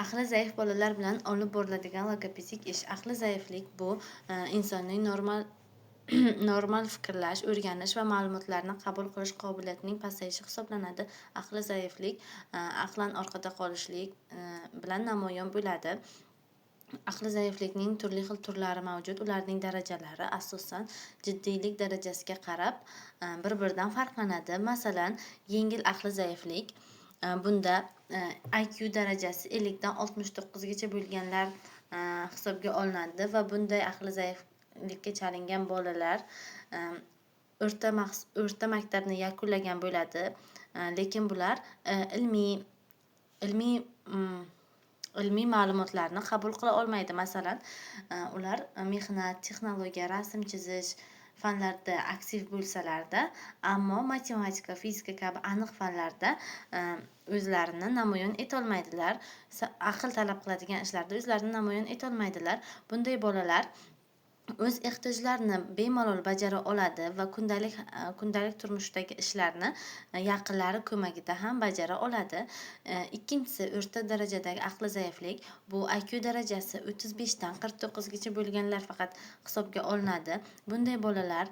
Aqli zaif bolalar bilan olib boriladigan logopedik ish. Aqli zaiflik bu insonning normal fikrlash, o'rganish va ma'lumotlarni qabul qilish qobiliyatining pasayishi hisoblanadi. Aqli zaiflik aqlan orqada qolishlik bilan namoyon bo'ladi. Aqli zaiflikning turli xil turlari mavjud. Ularning darajalari asosan jiddiylik darajasiga qarab bir-biridan farqlanadi. Masalan, yengil aqli zaiflik, bunda IQ darajasi 50 dan 69 gacha bo'lganlar hisobga olinadi va bunday aqli zaiflikka chalingan bolalar o'rta maktabni yakunlagan bo'ladi. Lekin bular ilmiy ma'lumotlarni qabul qila olmaydi. Masalan, ular mehnat, texnologiya, rasm chizish fanlarida aktiv bo'lsalarda, ammo matematika, fizika kabi aniq fanlarda o'zlarini namoyon etolmaydilar. Aql talab qiladigan ishlarda o'zlarini namoyon etolmaydilar. Bunday bolalar o'z ehtiyojlarini bemalol bajara oladi va kundalik turmushdagi ishlarni yaqinlari ko'magida ham bajara oladi. Ikkinchisi o'rta darajadagi aqli zaiflik. Bu IQ darajasi 35 dan 49 gacha bo'lganlar faqat hisobga olinadi. Bunday bolalar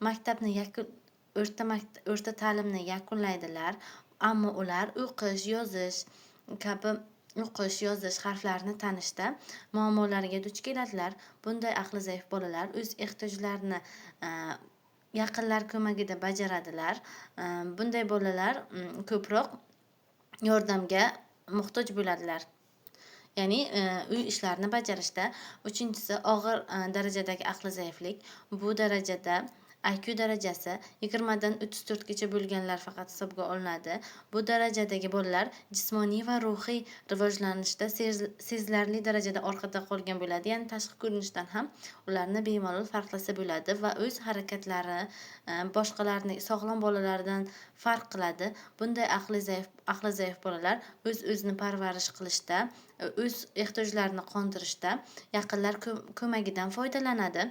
maktabni yakun o'rta o'rta ta'limni yakunlaydilar, ammo ular o'qish, yozish kabi o'qish, yozish, harflarni tanishda muammolarga duch keladilar. Bunday aqli zaif bolalar o'z ehtiyojlarini yaqinlar ko'magida bajaradilar. Bunday bolalar ko'proq yordamga muhtoj bo'ladilar. Ya'ni uy ishlarini bajarishda. Uchinchisi og'ir darajadagi aqli zaiflik. Bu darajada IQ darajasi 20 dan 34 gacha bo'lganlar faqat hisobga olinadi. Bu darajadagi bolalar jismoniy va ruhiy rivojlanishda sezilarli darajada orqada qolgan bo'ladi. Ya'ni tashqi ko'rinishdan ham ularni bemalol farqlasa bo'ladi va o'z harakatlari boshqalarni, sog'lom bolalardan farq qiladi. Bunday aqli zaif bolalar o'z-o'zini parvarish qilishda, o'z ehtiyojlarini qondirishda yaqinlar ko'magidan foydalanadi.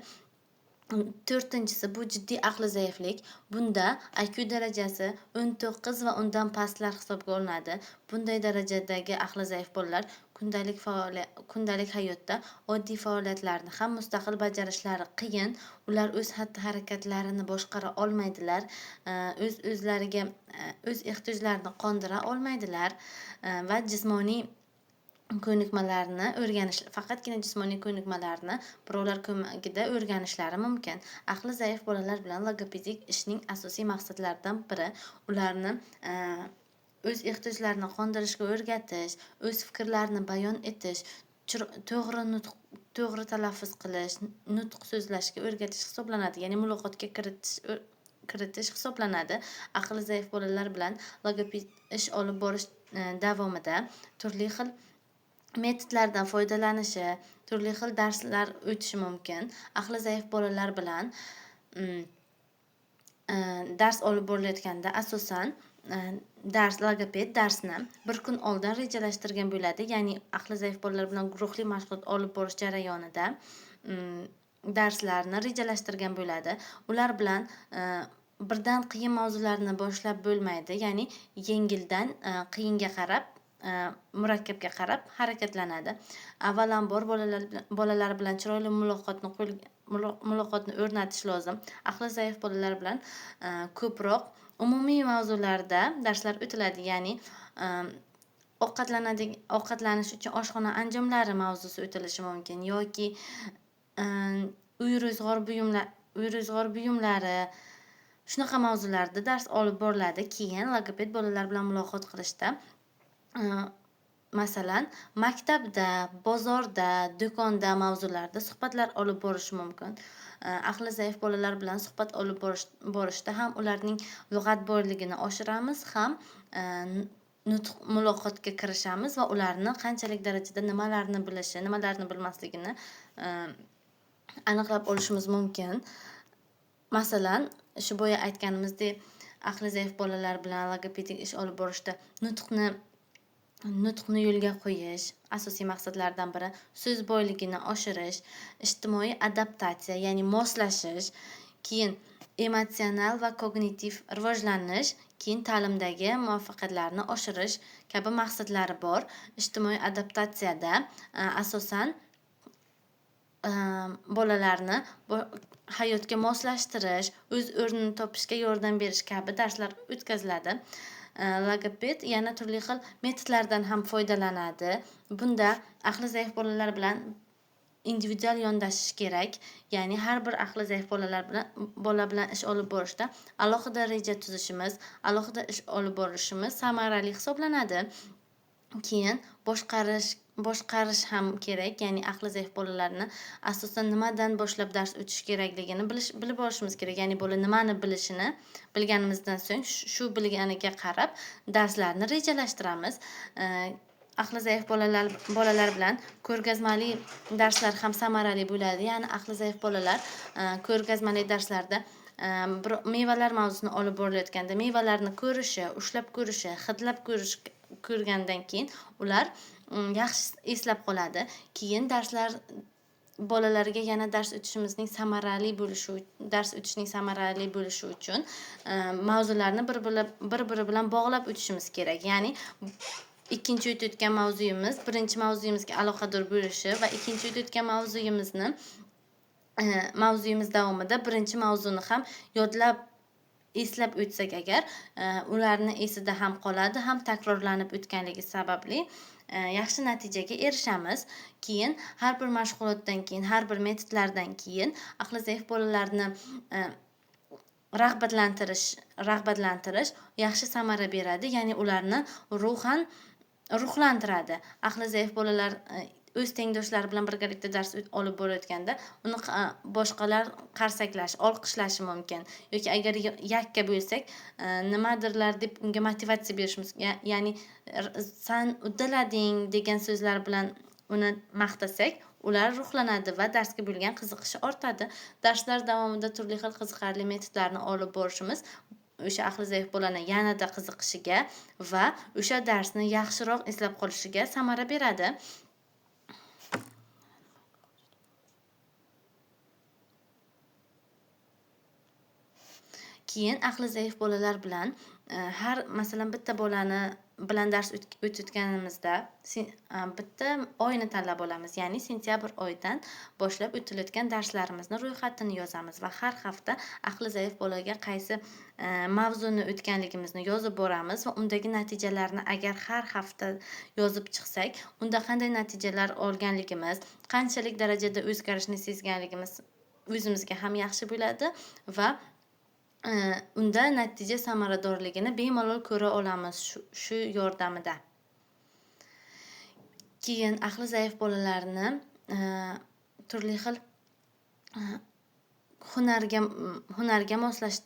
To'rtinchisi bu jiddiy aqli zaiflik. Bunda IQ darajasi 19 va undan pastlar hisobga olinadi. Bunday darajadagi aqli zaif bolalar kundalik hayotda oddiy faoliyatlarni ham mustaqil bajarishlari qiyin. Ular o'z xatti-harakatlarini boshqara olmaydilar, o'z o'zlariga o'z ehtiyojlarini qondira olmaydilar va jismoniy ko'nikmalarni o'rganish, faqatgina jismoniy ko'nikmalarni birovlar ko'magida o'rganishlari mumkin. Aqli zaif bolalar bilan logopedik ishning asosiy maqsadlaridan biri ularni o'z ehtiyojlarini qondirishga o'rgatish, o'z fikrlarini bayon etish, to'g'ri nutq, to'g'ri talaffuz qilish, nutq so'zlashga o'rgatish hisoblanadi. Ya'ni muloqotga kiritish hisoblanadi. Aqli zaif bolalar bilan logoped ish olib borish davomida turli xil metodlardan foydalanishi, turli xil darslar o'tishi mumkin. Aqli zaif bolalar bilan dars olib borilayotganda asosan logoped darsni bir kun oldin rejalashtirgan bo'ladi. Ya'ni aqli zaif bolalar bilan guruhli mashg'ulot olib borish jarayonida darslarni rejalashtirgan bo'ladi. Ular bilan birdan qiyin mavzularni boshlab bo'lmaydi. Ya'ni yengildan qiyinga qarab, murakkabga qarab harakatlanadi. Avvalambor bolalar bilan chiroyli muloqotni o'rnatish lozim. Aqli zaif bolalar bilan ko'proq umumiy mavzularda darslar o'tiladi. Ya'ni ovqatlanish uchun oshxona anjomlari mavzusi o'tilishi mumkin yoki uy ro'zg'or buyumlari, shunaqa mavzularda dars olib boriladi. Keyin logoped bolalar bilan muloqot qilishda, masalan, maktabda, bozorda, do'konda mavzularda suhbatlar olib borishi mumkin. Aqli zaif bolalar bilan suhbat olib borishda ham ularning lug'at boyligini oshiramiz, ham nutq, muloqotga kirishamiz va ularni qanchalik darajada nimalarni bilishi, nimalarni bilmasligini aniqlab olishimiz mumkin. Masalan, shu boya aytganimizdek, aqli zaif bolalar bilan logopedik ish olib borishda nutqni yo'lga qo'yish asosiy maqsadlardan biri, so'z boyligini oshirish, ijtimoiy adaptatsiya, ya'ni moslashish, keyin emotsional va kognitiv rivojlanish, keyin ta'limdagi muvaffaqiyatlarni oshirish kabi maqsadlari bor. Ijtimoiy adaptatsiyada asosan bolalarni hayotga moslashtirish, o'z o'rnini topishga yordam berish kabi darslar o'tkaziladi. Logoped yana turli xil metodlardan ham foydalanadi. Bunda aqli zaif bolalar bilan individual yondashish kerak. Ya'ni har bir aqli zaif bola bilan ish olib borishda alohida reja tuzishimiz, alohida ish olib borishimiz samarali hisoblanadi. Keyin boshqarish ham kerak. Ya'ni aqli zaif bolalarni asosan nimadan boshlab dars o'tish kerakligini bilib olishimiz kerak. Ya'ni bola nimani bilishini bilganimizdan so'ng shu bilganiga qarab darslarni rejalashtiramiz. Aqli zaif bolalar bilan ko'rgazmali darslar ham samarali bo'ladi. Ya'ni aqli zaif bolalar ko'rgazmali darslarda bir mevalar mavzusini olib borilayotganda mevalarni ko'rishi, ushlab ko'rishi, hidlab ko'rgandan keyin ular yaxshi eslab qoladi. Keyin darslar bolalarga yana dars o'tishimizning samarali bo'lishi, dars o'tishning samarali bo'lishi uchun mavzularni bir-biri bilan bog'lab o'tishimiz kerak. Ya'ni ikkinchi o'tayotgan mavzuyimiz birinchi mavzuyimizga aloqador bo'lishi va ikkinchi o'tayotgan mavzuyimiz davomida birinchi mavzuni ham yodlab eslab o'tsak agar, ularni esida ham qoladi, ham takrorlanib o'tganligi sababli yaxshi natijaga erishamiz. Keyin har bir mashg'ulotdan keyin, har bir metodlardan keyin aqli zaif bolalarni rag'batlantirish yaxshi samara beradi. Ya'ni ularni ruhan ruhlantiradi. Aqli zaif bolalar o'z tengdoshlari bilan birgalikda dars olib borayotganda uni boshqalar qarsaklash, olqishlashi mumkin. Yoki agar yakka bo'lsak, nimadirlar deb unga motivatsiya berishimiz, ya'ni san uddalading degan so'zlar bilan uni maqtasak, ular ruhlanadi va darsga bo'lgan qiziqishi ortadi. Darslar davomida turli xil qiziqarli metodlarni olib borishimiz o'sha aqli zaif bolani yanada qiziqishiga va o'sha darsni yaxshiroq eslab qolishiga samara beradi. Keyin aqli zaif bolalar bilan har, masalan, bitta bolani bilan dars o'tayotganimizda bitta oyni tanlab olamiz. Ya'ni sentyabr oyidan boshlab o'tilayotgan darslarimizni ro'yxatini yozamiz va har hafta aqli zaif bolaga qaysi mavzuni o'tganligimizni yozib boramiz va undagi natijalarni agar har hafta yozib chiqsak, unda qanday natijalar olganligimiz, qanchalik darajada o'zgarishni sezganligimiz o'zimizga ham yaxshi bo'ladi va unda natija samaradorligini bemalol ko'ra olamiz shu yordamida. Keyin aqli zaif bolalarni turli xil hunarga moslash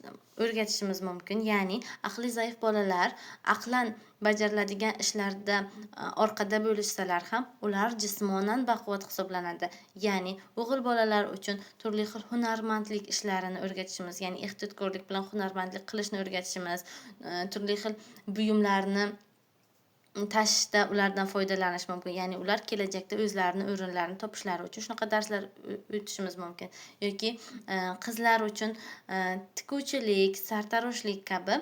o'rgatishimiz mumkin. Ya'ni aqli zaif bolalar aqlan bajariladigan ishlarda orqada bo'lishsalar ham ular jismonan baquvvat hisoblanadi. Ya'ni o'g'il bolalar uchun turli xil hunarmandlik ishlarini o'rgatishimiz, ya'ni ehtiyotkorlik bilan hunarmandlik qilishni o'rgatishimiz, turli xil buyumlarni tashishda ulardan foydalanish mumkin. Ya'ni ular kelajakda o'zlarini o'rinlarini topishlari uchun shunaqa darslar o'tishimiz mumkin. Yoki qizlar uchun tikuvchilik, sartaroshlik kabi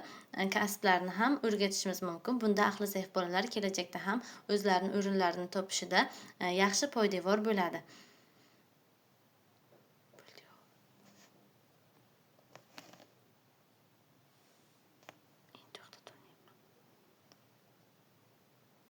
kasblarni ham o'rgatishimiz mumkin. Bunda aqli zaif bolalar kelajakda ham o'zlarini o'rinlarini topishida yaxshi poydevor bo'ladi.